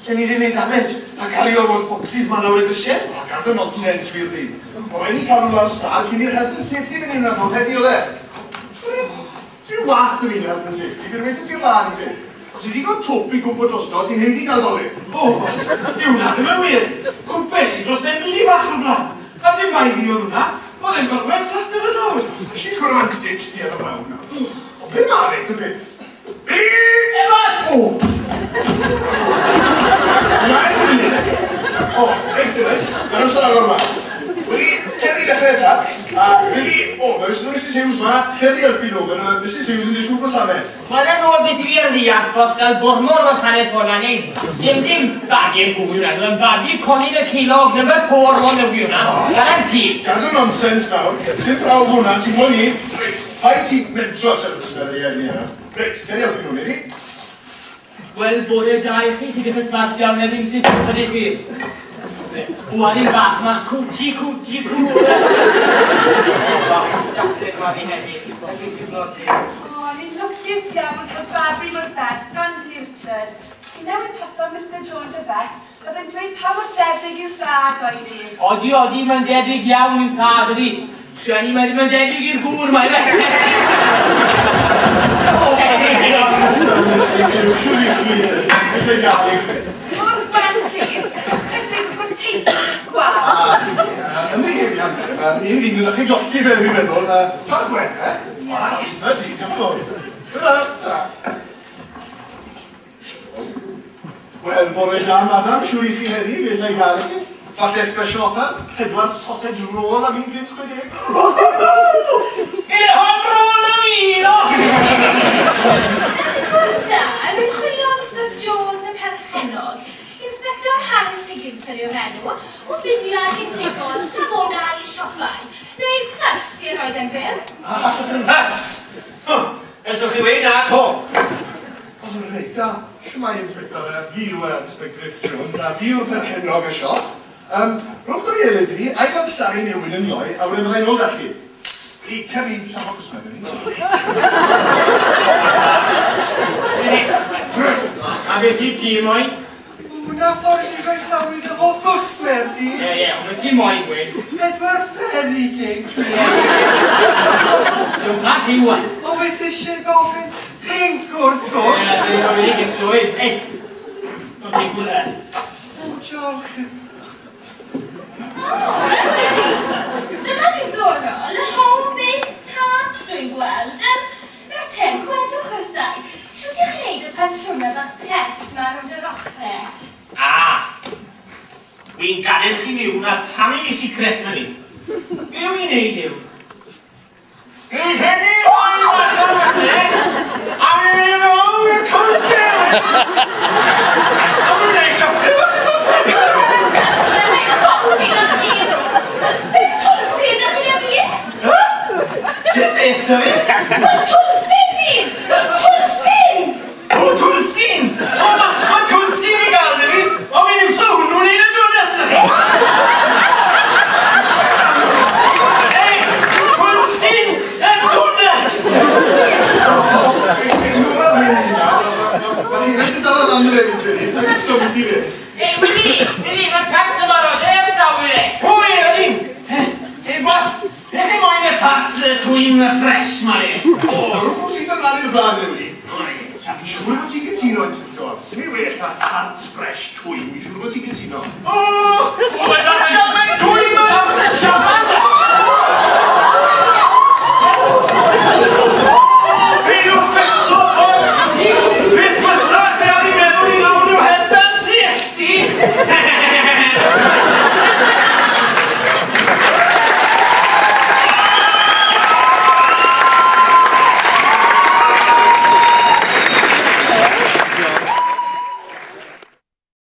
Lle ni wedi gwneud damage a cario o'r boxes ma lawr y grisiau. O, gad y nonsense, wir di. O, rhaid ni cael nhw lawr star cyn i'r health and safety mynd i'n rhan heddi o dde. Ti'n wath yn un health and safety, fi'n meddwl ti'n rhan i fi. Os i di gael twp i gwmpo drosto, ti'n heidi gael doli. O, bos, di hwnna ddim yn wir. Cwmpes i dros ben bach o blaen. A dim bai fi oedd hwnna. Oedd e'n gorwedd fflat ar y llawr. Sa'n crank ditch ti ar y brawn nawr. O, be ma fe, ty beth? Be? E, bos! O! Na, ti'n mynd. O, reit, Dynas, mae'n amser agor yma. Wedi, cer i ddechrau tart, a wedi, o, mae Mrs Hughes ma, cer i helpu nhw, mae Mrs Hughes yn disgwyl gwasanaeth. Wel, yn ôl beth i fi ar ddeall, bos, gael gormod o wasanaeth hwnna, neu dim babi'r gwy hwnna, yn babi Colin y Ceilog, number 4 lon yw hwnna, guarantee. Gad y nonsens nawr, sy'n prawf hwnna, ti'n gwybod ni? Reit, paid ti'n mentro at yr ysmedd i enni yna. Reit, cer i helpu nhw, neu ni? Wel, bore da i chi, chi ddechrau smas iawn heddi, Mrs Hughes, ydych chi? Bwalyn bach, ma cwci, cwci, cw. Bach, jacket ma fi heddi. Felly ti'n blod ti. O, ni'n lwcus iawn cael babi mor bell gan ti, Richard. Chi newydd paso Mr Jones y vet, oedd yn dweud pa mor debyg yw'r thad oedd hi. Odi, odi, mae'n debyg iawn i'w thad, ydi. Trueni, mae ddim yn debyg i'r gŵr, mae fe. Twr ben, please. Chydig o gwrteisi gwag. Ymddiheuriad, ni fi'n mynd chi golli fe, fi'n meddwl. Pa gwen, e? Na ti, diolch yn fawr. Wel, bore da, madam, siŵr i chi heddi, fe allai gael i chi. Falle special offer, 4 sausage roll am £1.60. Ie, hon roll y fi, no! Bore da, rwy'n chwilio am Mr Jones y perchennog. Inspector Harris Higginson yw'r enw, o fudiad unigol safonau siopau. Neu ffys i'r roedd yn byr. Ffys? Ellwch chi weud na to. O, reit, a shwmae, Inspector, fi yw Mr Griff Jones, a fi yw'r perchennog y siop. Rhowch ddwy eilydd i fi, a i gael stari newid yn ioi, a wedyn byddai'n ôl gallu. I cyrru safon cwsmer, ni. A beth i ti moyn? Hwna ffordd i groesawu dy hoff gwsmer di. Ie, ie, ond ti moyn gweud. 4 fairy cake, please. Yw'n pa lliw wan? O, wes eisiau gofyn pink wrth gwrs. Ie, dwi'n gofyn i gyswyd. Ei, dwi'n chi gwrdd. O, diolch. O, dyma ddiddorol, homemade tarts dwi'n gweld. Nawr te, gwedwch wrthau, siwt i'ch wneud y patrymau bach pert ma rownd yr ochrau? A, wy'n gadael chi miwn a family secret fan hyn. Be wy'n neud yw? Bydd hynny o'i allan fan a wy'n mynd rownd y cownter! A wy'n neud siopio! Sut twlsyn ydych chi'n ei fi? Sut beth o fi? Wel, twlsyn fi! Twlsyn! O, twlsyn! O, ma twlsyn i gael dy fi! O, fi'n iwso hwnnw'n un y donuts i chi! Ei, twlsyn y donuts! Mae'n hynny ti'n dal yn anrheg yn credu. Na'n sôn ti beth. Ei, Willy! Willy, mae'r tart yma roed e'r daw i fe! Pwy, Elin? Ei, bos, beth chi moyn y tart twym ffres ma ni? O, rhywbeth sydd ymlaen i'r blaen, Willy. Fi'n siŵr bod ti'n cytuno, Inspector. Sy'n ei well na tart fresh twym, fi'n siŵr bod ti'n cytuno. O! O, mae'n siamau twym! Siamau